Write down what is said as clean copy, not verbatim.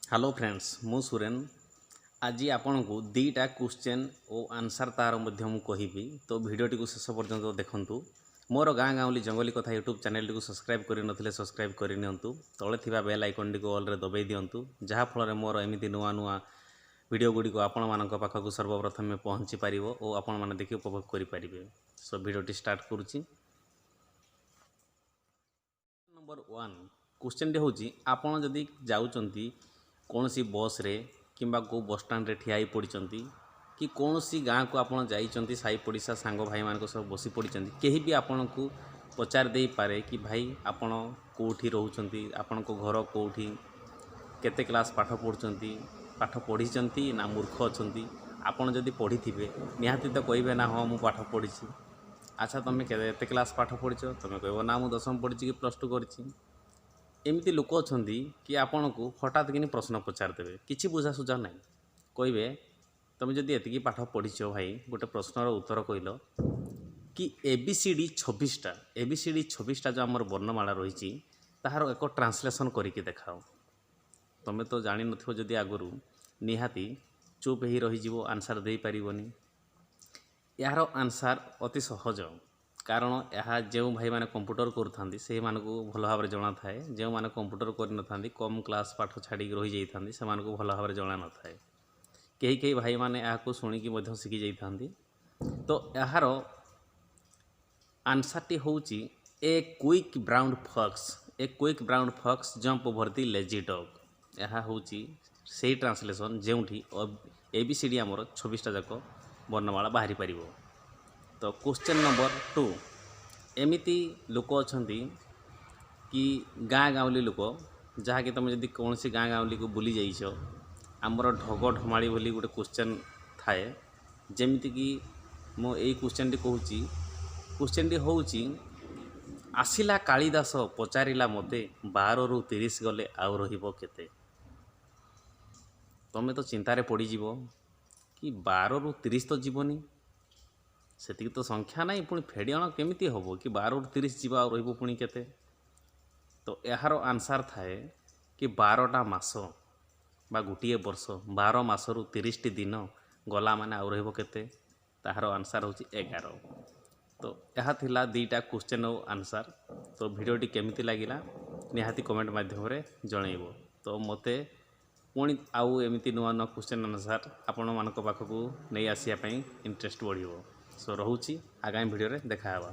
Hello friends, ମୁଁ ସୁରେନ। ଆଜି ଆପଣଙ୍କୁ ଦୁଇଟା କ୍ୱେଶ୍ଚେନ୍ ଓ ଆନ୍ସର୍ ତାର ମଧ୍ୟ ମୁଁ କହିବି। ତ ଭିଡ଼ିଓଟିକୁ ଶେଷ ପର୍ଯ୍ୟନ୍ତ ଦେଖନ୍ତୁ। ମୋର ଗାଁ ଗାଉଁଲି ଜଙ୍ଗଲୀ କଥା ୟୁଟ୍ୟୁବ୍ ଚ୍ୟାନେଲଟିକୁ ସବସ୍କ୍ରାଇବ୍ କରିନଥିଲେ ସବସ୍କ୍ରାଇବ୍ କରିନିଅନ୍ତୁ। ତଳେ ଥିବା ବେଲ୍ ଆଇକନ୍ଟିକୁ ଅଲ୍ରେ ଦବାଇ ଦିଅନ୍ତୁ, ଯାହାଫଳରେ ମୋର ଏମିତି ନୂଆ ନୂଆ ଭିଡ଼ିଓ ଗୁଡ଼ିକ ଆପଣମାନଙ୍କ ପାଖକୁ ସର୍ବପ୍ରଥମେ ପହଞ୍ଚି ପାରିବ ଓ ଆପଣମାନେ ଦେଖି ଉପଭୋଗ କରିପାରିବେ। ସୋ ଭିଡ଼ିଓଟି ଷ୍ଟାର୍ଟ କରୁଛି। ନମ୍ବର 1 କ୍ୱେଶ୍ଚନ୍ଟି ହେଉଛି, ଆପଣ ଯଦି ଯାଉଛନ୍ତି କୌଣସି ବସ୍ରେ କିମ୍ବା କେଉଁ ବସଷ୍ଟାଣ୍ଡରେ ଠିଆ ହେଇ ପଡ଼ିଛନ୍ତି କି କୌଣସି ଗାଁକୁ ଆପଣ ଯାଇଛନ୍ତି, ସାହି ପଡ଼ିଶା ସାଙ୍ଗ ଭାଇମାନଙ୍କ ସହ ବସି ପଡ଼ିଛନ୍ତି, କେହି ବି ଆପଣଙ୍କୁ ପଚାରି ଦେଇପାରେ କି ଭାଇ, ଆପଣ କେଉଁଠି ରହୁଛନ୍ତି, ଆପଣଙ୍କ ଘର କେଉଁଠି, କେତେ କ୍ଲାସ୍ ପାଠ ପଢ଼ୁଛନ୍ତି, ପାଠ ପଢ଼ିଛନ୍ତି ନା ମୂର୍ଖ ଅଛନ୍ତି? ଆପଣ ଯଦି ପଢ଼ିଥିବେ, ନିହାତି ତ କହିବେ ନା, ହଁ, ମୁଁ ପାଠ ପଢ଼ିଛି। ଆଚ୍ଛା, ତୁମେ କେତେ କ୍ଲାସ୍ ପାଠ ପଢ଼ିଛ? ତୁମେ କହିବ ନା, ମୁଁ ଦଶମ ପଢ଼ିଛି କି +2 କରିଛି। ଏମିତି ଲୋକ ଅଛନ୍ତି କି ଆପଣଙ୍କୁ ହଠାତ୍ କିନି ପ୍ରଶ୍ନ ପଚାରିଦେବେ, କିଛି ବୁଝାସୁଝା ନାହିଁ। କହିବେ, ତୁମେ ଯଦି ଏତିକି ପାଠ ପଢ଼ିଛ ଭାଇ, ଗୋଟେ ପ୍ରଶ୍ନର ଉତ୍ତର କହିଲ କି ଏ ବି ସି ଡ଼ି 26ଟା, ଏ ବି ସି ଡ଼ି 26ଟା ଯେଉଁ ଆମର ବର୍ଣ୍ଣମାଳା ରହିଛି, ତାହାର ଏକ ଟ୍ରାନ୍ସଲେସନ୍ କରିକି ଦେଖାଅ। ତୁମେ ତ ଜାଣିନଥିବ ଯଦି ଆଗରୁ, ନିହାତି ଚୁପ୍ ହେଇ ରହିଯିବ, ଆନ୍ସର୍ ଦେଇପାରିବନି। ଏହାର ଆନ୍ସର୍ ଅତି ସହଜ, କାରଣ ଏହା ଯେଉଁ ଭାଇମାନେ କମ୍ପ୍ୟୁଟର କରୁଥାନ୍ତି, ସେଇମାନଙ୍କୁ ଭଲ ଭାବରେ ଜଣାଥାଏ। ଯେଉଁମାନେ କମ୍ପ୍ୟୁଟର କରିନଥାନ୍ତି, କମ୍ କ୍ଲାସ୍ ପାଠ ଛାଡ଼ିକି ରହିଯାଇଥାନ୍ତି, ସେମାନଙ୍କୁ ଭଲ ଭାବରେ ଜଣା ନଥାଏ। କେହି କେହି ଭାଇମାନେ ଏହାକୁ ଶୁଣିକି ମଧ୍ୟ ଶିଖି ଯାଇଥାନ୍ତି। ତ ଏହାର ଆନ୍ସର୍ଟି ହେଉଛି, "A quick brown fox, a quick brown fox jump over the lazy dog." ଏହା ହେଉଛି ସେଇ ଟ୍ରାନ୍ସଲେସନ୍ ଯେଉଁଠି ଏ ବି ସି ଡ଼ି ଆମର 26ଟା ଯାକ ବର୍ଣ୍ଣମାଳା ବାହାରି ପାରିବ। ତ କ୍ୱେଶ୍ଚନ୍ ନମ୍ବର 2, ଏମିତି ଲୋକ ଅଛନ୍ତି କି ଗାଁ ଗାଉଁଲି ଲୋକ, ଯାହାକି ତୁମେ ଯଦି କୌଣସି ଗାଁ ଗାଉଁଲିକୁ ବୁଲି ଯାଇଛ, ଆମର ଢଗ ଢମାଳି ବୋଲି ଗୋଟେ କ୍ୱେଶ୍ଚନ୍ ଥାଏ। ଯେମିତିକି ମୁଁ ଏଇ କ୍ୱେଶ୍ଚନ୍ଟି କହୁଛି। କ୍ୱେଶ୍ଚନ୍ଟି ହେଉଛି, ଆସିଲା କାଳିଦାସ ପଚାରିଲା ମୋତେ, 12ରୁ 30 ଗଲେ ଆଉ ରହିବ କେତେ? ତୁମେ ତ ଚିନ୍ତାରେ ପଡ଼ିଯିବ କି 12ରୁ 30 ତ ଯିବନି, ସେତିକି ତ ସଂଖ୍ୟା ନାହିଁ, ପୁଣି ଫେଡ଼ିଅଣ କେମିତି ହେବ କି 12ରୁ 30 ଯିବ, ଆଉ ରହିବ ପୁଣି କେତେ? ତ ଏହାର ଆନ୍ସର୍ ଥାଏ କି 12ଟା ମାସ ବା ଗୋଟିଏ ବର୍ଷ, 12 ମାସରୁ 30ଟି ଦିନ ଗଲା ମାନେ ଆଉ ରହିବ କେତେ? ତାହାର ଆନ୍ସର୍ ହେଉଛି 11। ତ ଏହା ଥିଲା ଦୁଇଟା କ୍ୱେଶ୍ଚନ୍ ଓ ଆନ୍ସର୍। ତ ଭିଡ଼ିଓଟି କେମିତି ଲାଗିଲା, ନିହାତି କମେଣ୍ଟ ମାଧ୍ୟମରେ ଜଣାଇବ। ତ ମୋତେ ପୁଣି ଆଉ ଏମିତି ନୂଆ ନୂଆ କ୍ୱେଶ୍ଚନ୍ ଆନ୍ସର୍ ଆପଣମାନଙ୍କ ପାଖକୁ ନେଇ ଆସିବା ପାଇଁ ଇଣ୍ଟରେଷ୍ଟ ବଢ଼ିବ। ସୋ ରହୁଛି, ଆଗାମୀ ଭିଡ଼ିଓରେ ଦେଖା ହେବା।